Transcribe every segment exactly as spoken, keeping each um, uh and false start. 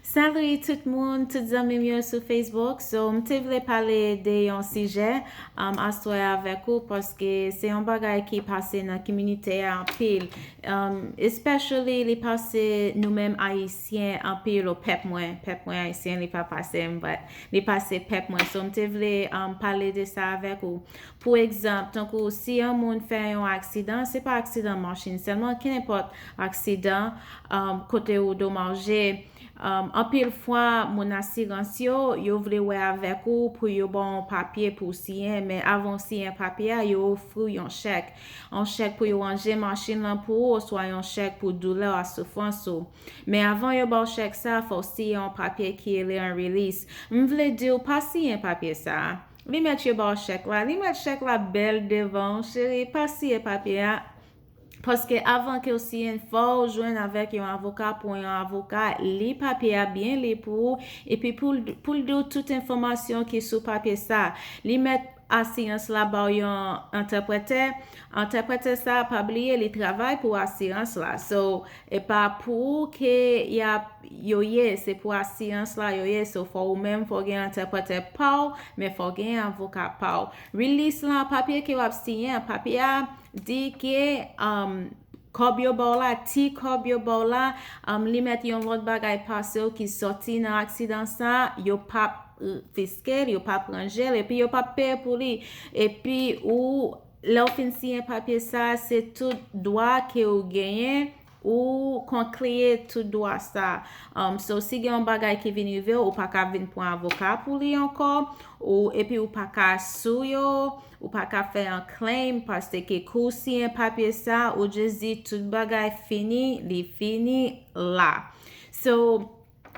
Salut tout moun, tout zanmi m yo sou Facebook. So, m te vle pale de yon sijè um, astwè avèk ou, paske se yon bagay ki pase nan kominote a anpil. Um, especially, li pase nou menm Ayisyen anpil, o pèp mwen, pèp mwen Ayisyen, li pa pase m, but li pase pèp mwen. So, m te vle um, pale de sa avèk ou. Pou egzanp, tankou si yon moun fè yon aksidan, se pa aksidan machin sèlman, kenenpòt aksidan um, kote ou domaje, Um, anpil fwa, moun asirans yo, yo vle wè avèk ou pou yo ba w yon papye pou w siyen, men avan w siyen papye a, yo ofri w yon chèk. Yon chèk pou yo ranje machin lan pou ou, oswa yon chèk pou doulè a soufrans ou. Men avan yo ba w chèk sa, fò w siyen yon papye ki rele yon release. M vle di w pa siyen papye sa. Li mèt yo ba w chèk la, li mèt chèk la bèl devan w, cheri, pa siyen papye a. Paske avan ke w siyen, fò w jwenn avèk yon avoka pou yon avoka li papye a byen li pou ou, epi pou l di w tout enfòmasyon ki sou papye sa. Li mèt asirans la ba w yon entèprètè. Entèprètè sa, pa bliye, li travay pou asirans la. So, e pa pou ou ke y ap yo ye, se pou asirans la yo ye. So, fò ou menm, fò w gen entèprètè pa w, men fò w gen avoka pa w. Release lan, papye ke w ap siyen, papye a di ke um, kòb yo ba w la, ti kòb yo ba w la, um, li mèt yon lòt bagay pase w ki sòti nan aksidan sa, yo p ap konfiske l, yo p ap ranje l, epi yo p ap peye pou li. Epi ou, lè w fin siyen papye sa, se tout dwa ke w genyen, ou konkliye tout dwa sa. Um, so, si gen yon bagay ki vin rive w, ou pa ka vin pran avoka pou li ankò, ou, epi ou pa ka sou yo, ou pa ka fè yon claim, paske kou w siyen papye sa, ou just di tout bagay fini, li fini la. So,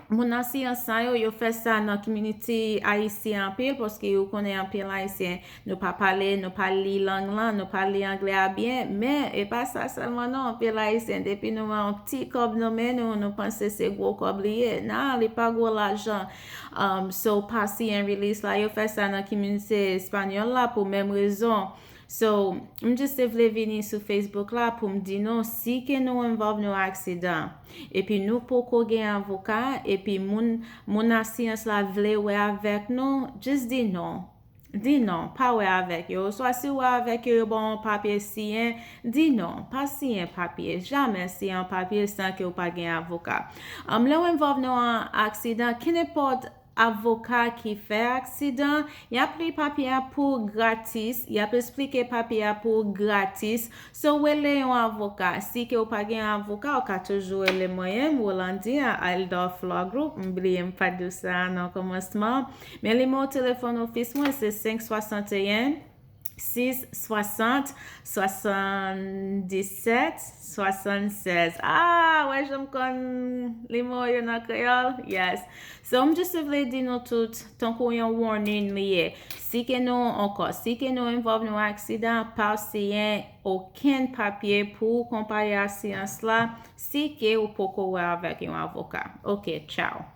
moun asirans sa yo, yo fè sa nan community ayisyen anpil, paske yo konnen anpil Ayisyen, nou pa pale, nou pa li lang lan, nou pa li anglè a byen, men e pa sa sèlman non, anpil Ayisyen, depi nou wè yon ti kòb nan men nou, nou panse se gwo kòb li ye. Nan, li pa gwo lajan. Um, so, pa siyen release la, yo fè sa nan community espanyòl la pou menm rezon. So, m just te vle vini sou Facebook la pou m di nou, si ke nou envolve nan aksidan, epi nou poko gen avoka, epi moun, moun asirans la vle wè avèk nou, just di non. Di non, pa wè avèk yo. Oswa si w wè avèk yo, yo ba w yon papye siyen, di non, pa siyen papye. Jamè siyen yon papye san ke w pa gen avoka. Um, lè w envolve nan yon aksidan, kenenpòt avoka ki fè aksidan, y ap li papye a pou w gratis, y ap esplike papye a pou w gratis. So, rele yon avoka. Si ke w pa gen avoka, w ka toujou rele mwen menm, Rolandy, a Eldorf Law Group. M bliye m pa t di w sa nan kòmansman. Men nimewo telefòn ofis mwen, se senk swasanteyen, sis swasant, swasanndisèt, swasannsèz. Ah, wè jan m konn nimewo yo nan kreyòl? Yes. So, m just vle di nou tout, tankou yon warning li ye. Si ke nou, ankò, si ke nou envolve nan aksidan, pa siyen okenn papye pou konpayi asirans la, si ke ou poko wè avèk yon avoka. Ok, tchao.